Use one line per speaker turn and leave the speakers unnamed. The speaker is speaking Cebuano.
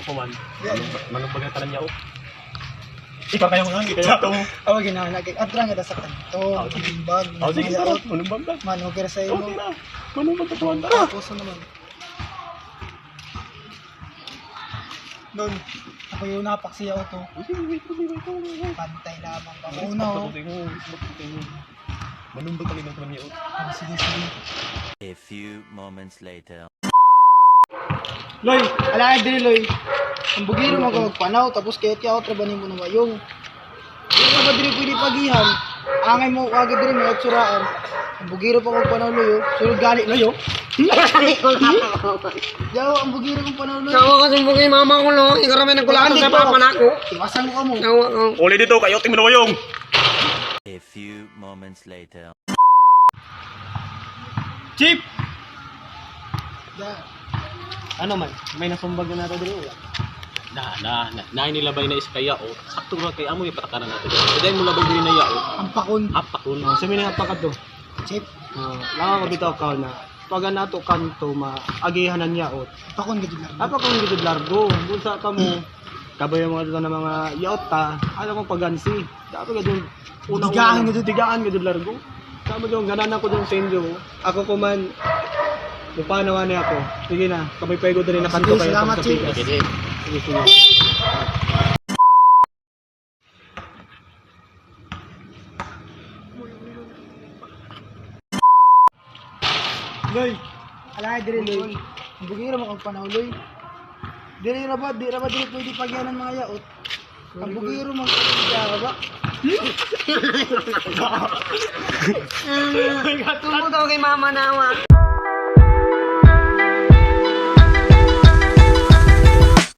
kuman. Manumbag na tanan niya oh. Ikaw kayo mga kayo to.
Awa ginawa na kay adra nga sa kanto. Manumbag.
Oh, sige, tara. Manumbag na.
Manuger sa imo.
Okay na. Manumbag ka tuwan, tara.
Tapos ano naman. Doon, ako yung napak siya auto.
Sige, wait, wait, wait, wait, wait.
Pantay lamang pa. Una oh.
Manumbag kami ng tanan niya oh.
Oh, sige, sige.
A few moments later.
Loy, ala diri Loy. Ang bugiro mo magpanaw tapos kaya ti outro ba nimo na wayong. Di ka ba diri pwede pagihan? Angay mo kagad diri mga tsuraan. Ang bugiro pa magpanaw Loy. Oh. Sulod gani Loy. Oh. Yaw, ang bugiro kong panaw Loy.
Kawa ka sumbong kay mama ko no. Ikaw ramen nagkulaan sa papa nako.
Iwasan mo ka mo.
Kawa ko.
Uli dito kayo timinuyong.
A few moments later.
Chief!
Yeah.
Ano man, may nasumbag na nato diri wala.
Na na na na nilabay na is kaya oh. Sakto ra kay amo ipatakaran nato. Dahil mo labay diri na ya oh.
Ang pakon.
Apakon.
Oh, sa mina pa kadto.
Chip.
Oh, lang ako bitaw ka na pag nato kanto maagihanan niya ot.
Pakon gid lang.
Apa kung gid largo, bunsa ka mo kabay ang mga dito na mga yaot ta, ano kong pagansi. Dapat gid una
Digaan gid.
digaan gid largo. Kamo dong ganan ako dong sa inyo. Ako ko man mupanawa niya ako. Sige na, kamay pego diri na kanto
Sige,
kayo
salamat,
sa
Chief.
pikas.
Sige.
Sige, sige.
Loy, ala diri Loy. Ang bugiro mo kang panaw Loy. Diri ra ba, di ra ba diri pwede pagyanan mga yaot? Ang bugiro mo kang ba?
Tumbong daw kay mama nawa.